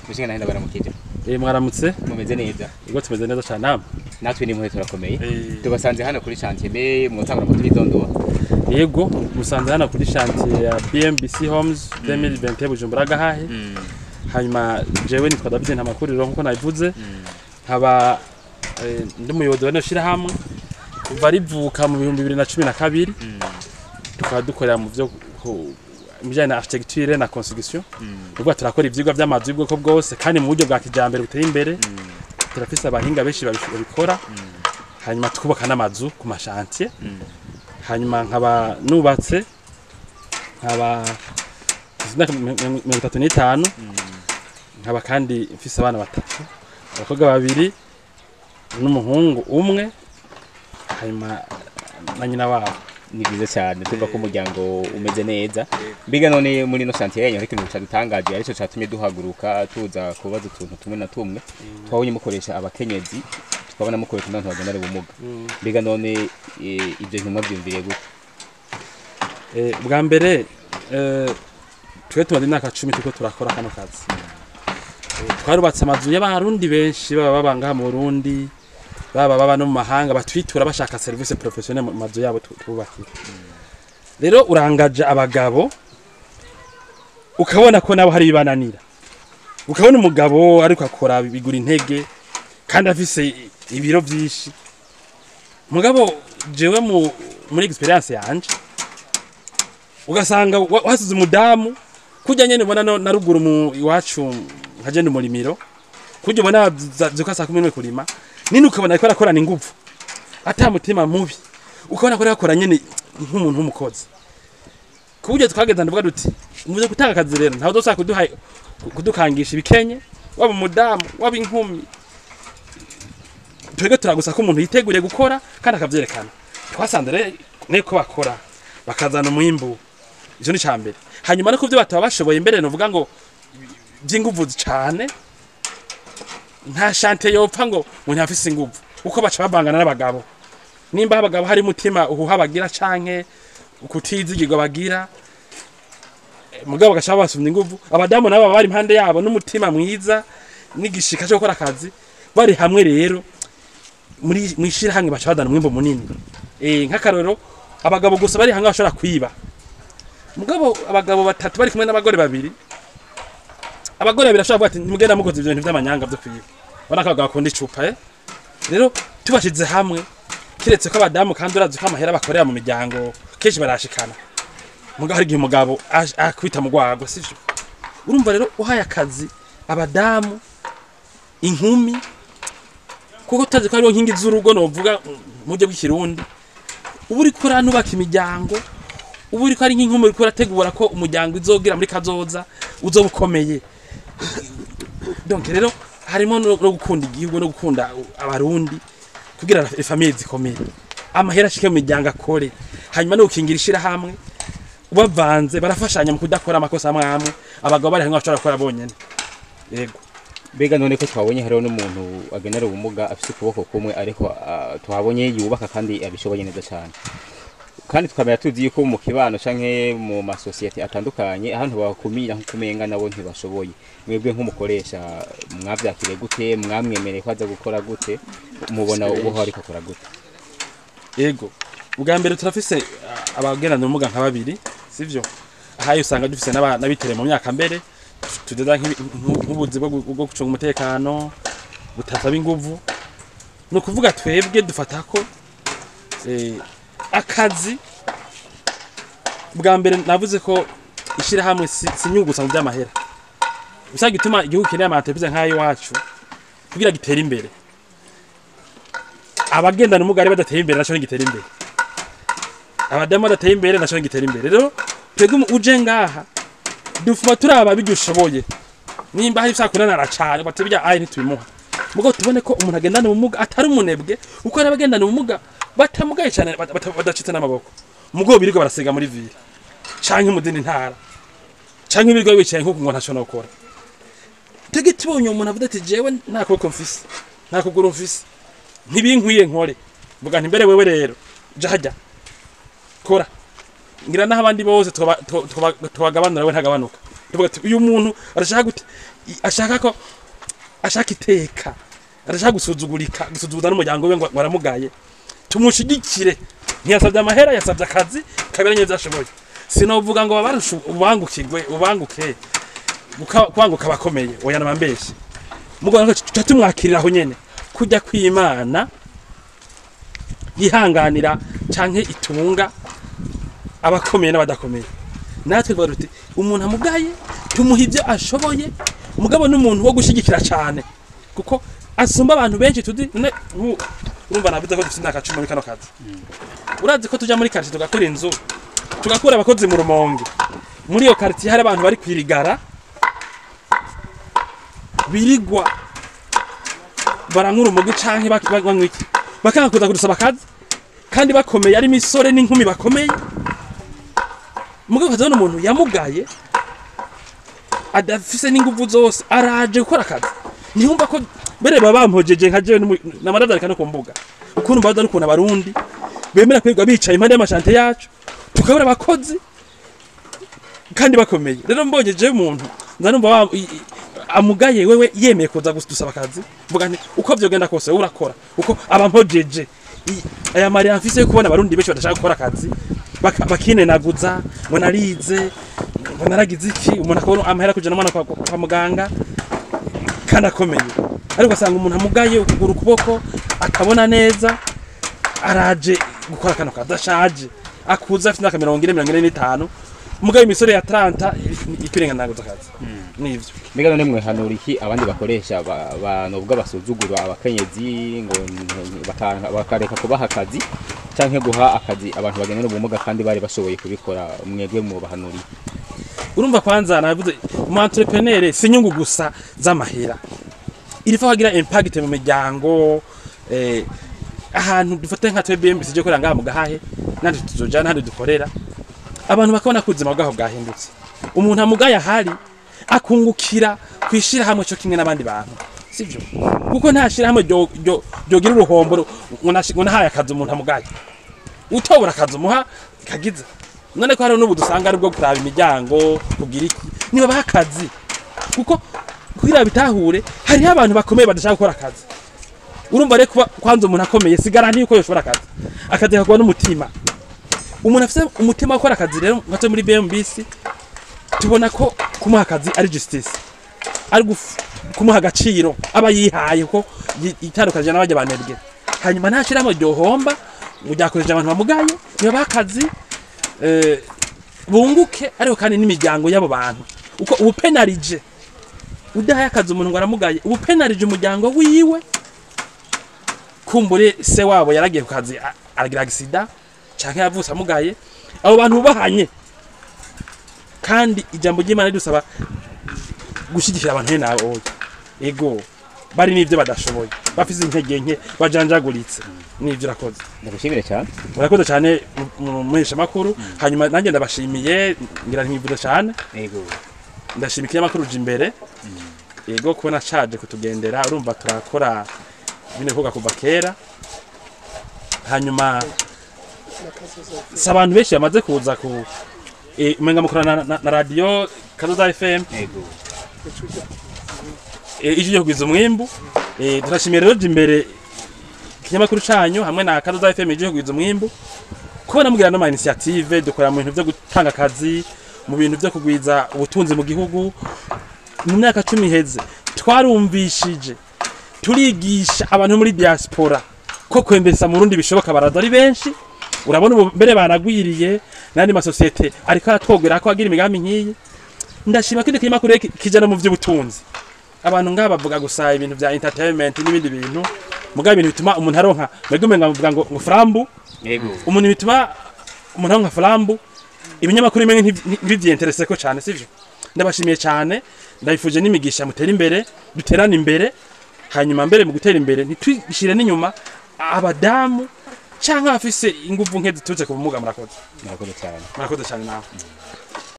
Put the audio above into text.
Mushinga nahenda baramukije. Mwaramutse. Mumeze neza? Yego, tumeze neza cyane, namwe? Natwe ni muhe, turakomeye. Tubasanze hano kuri chantier, mbe mwotangura mutwidondora? Yego, musanze hano kuri chantier ya BMBC Homes 2021 Bujumbura Gahahe. Hanyuma jewe nitwa David Ntamakuriro, nkuko nabivuze, nkaba ndi umuyobozi wa rino shirahamwe kuva rivuka mu 2012. Tukaba dukorera mu vyo mu bijyanye na architecture na construction. Ubwo turakora ivyigwa vy'amazu y'ubwoko bwose kandi mu buryo bwa kijambere buteye imbere. Turafise abahinga benshi babikora, hanyuma twubaka n'amazu ku ma chantier. Hanyuma nkaba nubatse, nkaba mfise imyaka 35, nkaba kandi mfise abana batatu, abakobwa babiri n'umuhungu umwe, hanyuma na nyina wabo. Ni byiza cyane, tumva ko umuryango umeze neza. Mbega none muri ino chantier yanyu hari ikintu cyadutangaje, aricyo cyatumye duhaguruka tuza kubaza utuntu tumwe na tumwe? Twabonye mukoresha abakenyezi, tukabona mukoresha n'abantu bagendana ubumuga. Mbega none ibyo bintu mwabyumviriye gute? Bwa mbere, twe tumaze imyaka 10 turiko turakora kano kazi. Twarubatse amazu y'Abarundi benshi, baba baba ngaha mu Burundi, baba baba no mu mahanga, batwitura bashaka service professionnel mu mazu yabo tububakira. Rero urangaje abagabo, ukabona ko nabo hari ibibananira, ukabona umugabo ariko akora bigura intege kandi afise ibiro vyinshi. Mugabo jewe muri experience yanje, ugasanga wasize umudamu kurya nyene ubona no, na ruguru mu iwacu nkagenda umurimiro, kurya ubona vyuka saa 11 kurima nini, ukabona ariko arakorana inguvu ata mutima mubi, ukabona ko ariko akora nyene nk'umuntu w'umukozi. Ku buryo twageze ndavuga duti muze gutanga akazi rero, ntawe uzosaba kuduha kudukangisha ibikenye, waba umudamu, waba inkumi. Twebwe turagusa ko umuntu yiteguriye gukora kandi akavyerekana. Twasanze rero niko bakora, bakazana umwimbu. Ivyo ni cambere. Hanyuma no kuvyo bataba bashoboye mbere, novuga ngo vy'inguvu cane, nta chantier yopfa ngo umuntu afise inguvu, uko baca bavangana n'abagabo. Nimba abagabo hari umutima uhuha bagira canke kutizigirwa bagira, mugabo bagaca basumya inguvu, abadamu nabo baba bari impande yabo n'umutima mwiza n'igishika cyo gukora akazi. Bari hamwe rero muri mwishirahamwe, baca badana umwimbo munini. Nk'akarorero, abagabo gusa bari hamwe bashobora kwiba, mugabo abagabo batatu bari kumwe n'abagore babiri, abagore babiri bashobora kuvuga ati: "Mugenda mukoze ibyo bintu by'amanyanga byo kwiba." Ubona ko abagabo bakunda icupa. Rero tubashize hamwe, kiretse ko abadamu kandi urazi ko amahera bakorera mu miryango kenshi barashikana, mugabo hari igihe umugabo akwita mu rwago, sivyo? Urumva rero uhaye akazi abadamu, inkumi, kuko tutazi ko hariho nkingi z'urugo, novuga mu buryo bw'Ikirundi, uba uriko uranubaka imiryango, uba uriko ari nk'inkumi, uriko urategura ko umuryango izogira muri kazoza uzoba ukomeye. Donc rero harimo no gukunda igihugu no gukunda Abarundi, kugira famille zikomeye, amahera ashike mu miryango akore, hanyuma no gukingira ishirahamwe. Bavanze barafashanya mu kudakora amakosa amwe amwe abagabo bari hamwe bashobora gukora bonyene. Yego. Mbega none ko twabonye hariho n'umuntu agenera ubumuga afise ukuboko kumwe, ariko tuhabonye yubaka kandi abishoboye neza cyane, kandi tukamenya tuzi yuko mu kibano canke mu masosiyete atandukanye ahantu bakumira nko kumenga nabo ntibashoboye, mwebwe nk'umukoresha mwavyakiriye gute? Mwamwemereye ko aza gukora gute? Mubona ubu ariko akora gute? Yego, ubwa mbere turafise abagendana ubumuga nka babiri, sivyo? Ahaye usanga dufise n'abitere mu myaka mbere tugeza nk'ubuzi bwo gucunga umutekano butasaba inguvu. Ni ukuvuga twebwe dufata ko akazi, bwa mbere navuze ko ishirahamwe si inyungu gusa mu by'amahera gusa. Gituma igihugu keneye ama entreprise nk'ayo iwacu kugira gitere imbere, abagendana ubumuga ari badateye imbere naco ntigitera imbere, abadamu badateye imbere naco ntigitera imbere. Rero twebwe uje ngaha dufuma turaba bijya ushoboye. Nimba hari ibishaka kunanara cane, bati bijya ayi ntitubimuha. Mugabo tubone ko umuntu agendana ubumuga atari umunebwe, uko hari abagendana ubumuga batamugaye cane, badacitse n'amaboko, mugabo birirwa barasiga muri ville canke mu zindi ntara, canke birirwa bicaye nk'uku ngo ntaco nokora. Twebwe tubonye umuntu avuga ati: "Jewe nta kuboko mfise, nta kuguru mfise, ntibinkwiye nkore," mvuga nti: "Mbere wewe rero ja hajya kora." Ngira naho abandi bose tubagabanura, we ntagabanuka. Tuvuga ati uyu muntu arashaka gute, ashaka ko ashaka iteka, arashaka gusuzugurika, gusuzuguza n'umuryango we ngo aramugaye. Tumushigikire. Ntiyasabye amahera, yasabye akazi kaberanye n'ivyo ashoboye. Sinovuga ngo babarusha ubangukirwe, ubanguke kubanguka bakomeye, oya nabambeshe. Mugabo tuca tumwakirira aho nyene kujya kwimana yihanganira canke itunga abakomeye n'abadakomeye. Natwe tuvuga tuti umuntu amugaye tumuha ibyo ashoboye, mugabo n'umuntu wo gushigikira cane kuko asumba abantu benshi tuzi. Urumva navuze ko dufite imyaka 10 muri kano kazi. Urazi ko tuja muri quartier tugakora inzu, tugakura abakozi mu Rumonge. Muri iyo quartier hari abantu bari kwirigara birigwa barankura umugi canke banywa iki, bakanga kuza kudusaba akazi kandi bakomeye, ari imisore n'inkumi bakomeye. Mugabo ukazabona umuntu yamugaye adafise n'inguvu zose araje gukora akazi, ntiyumva ko mbere baba bampojeje nka jewe namadadarika no ku mbuga. Ukuntu mbaza n'ukuntu abarundi bemera kwirirwa bicaye impande y'amashante yacu tukabura abakozi kandi bakomeye. Rero mbonye jewe umuntu nza numva amugaye wewe yemeye kuza gusaba akazi, mvuga nti uko vyogenda kose urakora, uko abampojeje aya mari mfise yo kubona abarundi benshi badashaka gukora akazi bakinenaguza ngo narize ngo naragize iki, umuntu akabona amahera kujana umwana kwa muganga kandi akomeye, ariko asanga umuntu amugaye ukuguru ukuboko akabona neza araje gukora kano kazi ashaje akuza afite imyaka 40 45, mugabo imisore ya 30 ikirenga akazi. Nivyo. Mbega none mwehanura iki abandi bakoresha banovuga basuzugura abakenyezi ngo bakareka kubaha akazi canke guha akazi abantu bagendana ubumuga kandi bari bashoboye kubikora, mwebwe mubahanura iki? Urumva kwanza navuze mu entrepreneur si inyungu gusa z'amahera, irifa hagira impact mu miryango. Ahantu dufate nka twebwe BMBC je korera ngaha mu Gahahe nandi tuzojana handi dukorera, abantu bakabona ko ubuzima bwaho bwahindutse. Umuntu amugaye ahari akungukira kwishira hamwe cyo kimwe n'abandi bantu, sivyo? Kuko nta shira hamwe ryogira uruhombo ngo nahaye akazi umuntu amugaye, utobora akazi umuha kagiza. None ko hari n'ubu dusanga ari bwo kuraba imiryango kugira iki, niba baha akazi, kuko kugira bitahure hariho abantu bakomeye badashaka gukora akazi. Urumva rero kuba kwanza umuntu akomeye sigara ntiyuko yoshobora akazi, akazi kakuba n'umutima. Umuntu afite umutima wo gukora akazi rero nka muri BMBC tubona ko kumuha akazi ari justice, ari kumuha agaciro aba yihaye ko itandukanye n'abajya banebwe. Hanyuma ntashiramo ryohomba ngo ryakoresheje abantu bamugaye, niba baha akazi bunguke, ariko kandi n'imiryango y'abo bantu. Uko ubupenarije udahaye akazi umuntu ngo aramugaye, ubupenarije umuryango wiwe. Kumbure se wabo yaragiye ku kazi aragira accident canke yavutse amugaye, abo bantu bubahanye. Kandi ijambo ry'Imana ridusaba gushigikira abantu he nawe oya ego bari n'ivyo badashoboye, bafise intege nke, bajanjaguritse. Nivyo urakoze. Ndagushimire cyane. Urakoze cyane muhesha makuru. Hanyuma nanjye ndabashimiye ngira ntibivuze cyane. Ego. Ndashimiye ikinyamakuru Jimbere. Ego kubona caje kutugendera, urumva turakora bino bikorwa kuva kera. Hanyuma si abantu benshi bamaze kuza ku umenga mukorana na radio Kazoza FM. Ego. Ijwi ryo kugwiza umwimbu. Turashimiye rero Jimbere ikinyamakuru canyu hamwe na Kazoza FM ijwi ryo kugwiza umwimbu, kubona mugira no ma initiative dukora mu bintu byo gutanga akazi, mu bintu byo kugwiza ubutunzi mu gihugu. Mu myaka 10 iheze twarumvishije turigisha abantu muri diaspora ko kwembesa mu Burundi bishoboka, baraza ari benshi. Urabona ubu mbere baragwiriye n'andi masosiyete ariko aratwogera ko agira imigambi nkiyi. Ndashima ko ikinyamakuru kijana mu by'ubutunzi. Abantu ngaba bavuga gusa ibintu bya entertainment n'ibindi bintu, mugabo ibintu bituma umuntu aronka mbega umenga bavuga ngo frambu. Yego. Umuntu bituma umuntu aronka frambu, ibinyamakuru bimwe ntibivyenterese ko cyane, sivyo? Ndabashimiye cyane, ndabifuje n'imigisha, mutera imbere, duterane imbere. Hanyuma mbere mu gutera imbere ntitwishire n'inyuma abadamu canke abafise inguvu nke ziturutse ku bumuga. Murakoze. Murakoze cyane. Murakoze cyane nawe.